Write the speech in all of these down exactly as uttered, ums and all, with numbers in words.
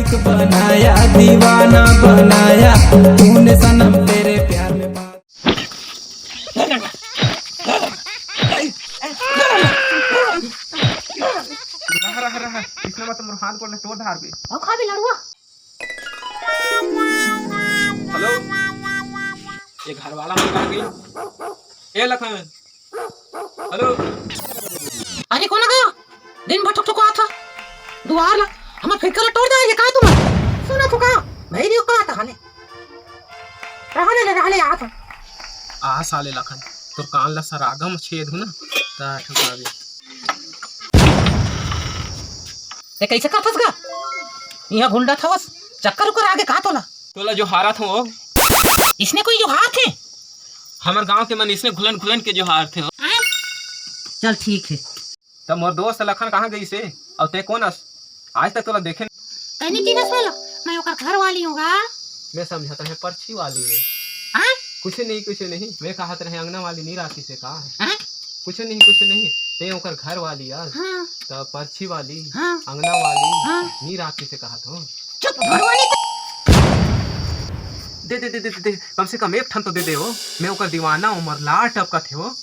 बनाया, दीवाना बनाया तूने सनम, तेरे प्यार में पागल। रहा, रहा, रहा। इसने मत मोर हाथ गोड़ ल तोड़ धार बे। अब खा भी लड़ुआ। हेलो, ये घर वाला मन कहाँ गई? ए लखन, हेलो। अरे कोन गा? दिन भर ठुकठुकात ह दुवार ला। हमर खिड़की ला तोड़ दे, ये का तुमन? सुनत हो का? भैरी हो का त हाले। रहले ले, रहले, आत ह। आ साले लखन, तोर कान ला सरागा म छेद हूँ ना, त ठुकाबे। ते कैसे करथस गा? इहाँ घुंडत हवस, चक्कर उकर आगे का तोला? तोला जोहारत हूँ। इसने कोई जोहारथे? हमर गांव के मन इसने घुलन घुलन के जोहारथे। चल ठीक हे। त मोर दोस्त लखन कहाँ गइसे? अउ ते कोन अस? आज तक तोला देखे। तैने चिनस वाला, मैं ओकर घर वाली हूँ गा। मैं समझत रहे परछी वाली है। हाँ? कुछ नहीं, कुछ नहीं। मैं कहत रहे अंगना वाली नहीं राखिसे का? हाँ? कुछ नहीं, कुछ नहीं। ते ओकर घर वाली अस। हाँ। त परछी वाली, हाँ। अंगना वाली हाँ। नहीं राखिसे कहत हो। चुप, घर वाली तो दे, दे, दे, दे, दे, दे। कम से कम एक ठन तो दे दे हो। मैं ओकर दीवाना हूँ, मोर लार टपकत हे हो।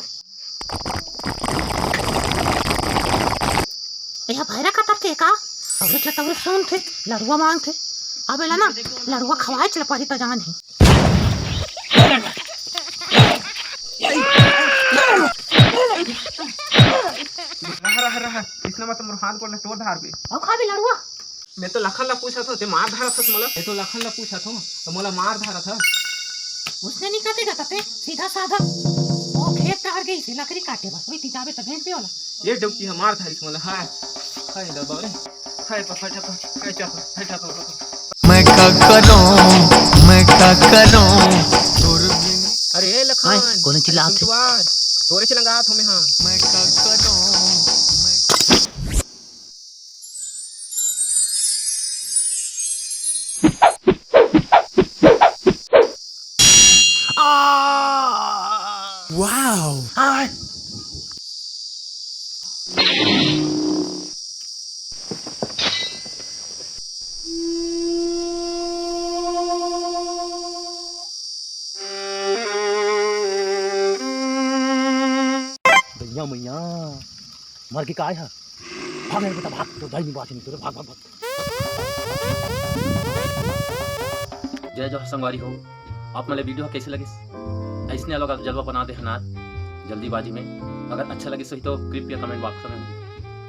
एहा भैरा कतर के का? अउरे चतौरे सुनथे, लड़ुआ मांगथे। अब एला ना, लड़ुआ खवाए चल पारी त जान ही। रहा, रहा, रहा। इसने मत मोर हाथ गोड़ ल तोड़ धार बे। अउ खा बे लड़ुआ। मैं तो लखन ला पूछत हूँ, ते मार धारत हस मोला। मैं तो लखन ला पूछत हूँ, त मोला मार धारत हस। उसने नहीं कते गा कते, सीधा साधा। वो खेत डहर गइसे लकड़ी काटे बर, वही ती जाबे त भेंट दे वाला। ये डौकी ह मार धारिस मोला, हाय। हाय दबा रे। हाय पा, हाय चपा, हाय चपा, हाय चपा। मैं का करूं, मैं का करूं, तोर बिन। अरे ए लखन, हाय, कोने चिल्लात हे? तोरे चिल्लात हूँ मैं, हाँ। मैं का करूं, मैं Wow! भैया मैया, मर के काय है? भाग रे बेटा, भाग, तो दाई नहीं बात नहीं, तो भाग, भाग, भाग। जय जोहार संगवारी हो, आप मन ला video कैसे लगिस? अइसने अलग अलग जलवा बना दे हनार जल्दीबाजी में। अगर अच्छा लगिस होही तो कृपया comment box में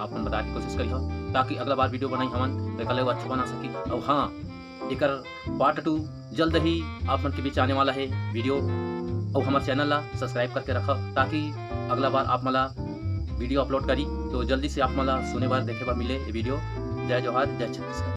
आप मन बताए के कोशिश करिहो, ताकि अगला बार video बनाई हमन तो एकर ले अच्छा बना सकी। अउ हाँ, एकर part two जल्द ही आप मन के बीच आने वाला है video। अउ हमर channel ला subscribe करके रखो, ताकि अगला बार आप मन ला video upload करी तो जल्दी से आप मन ला सुने बर, देखे बर मिले ये video। जय जोहार, जय छत्तीसगढ़।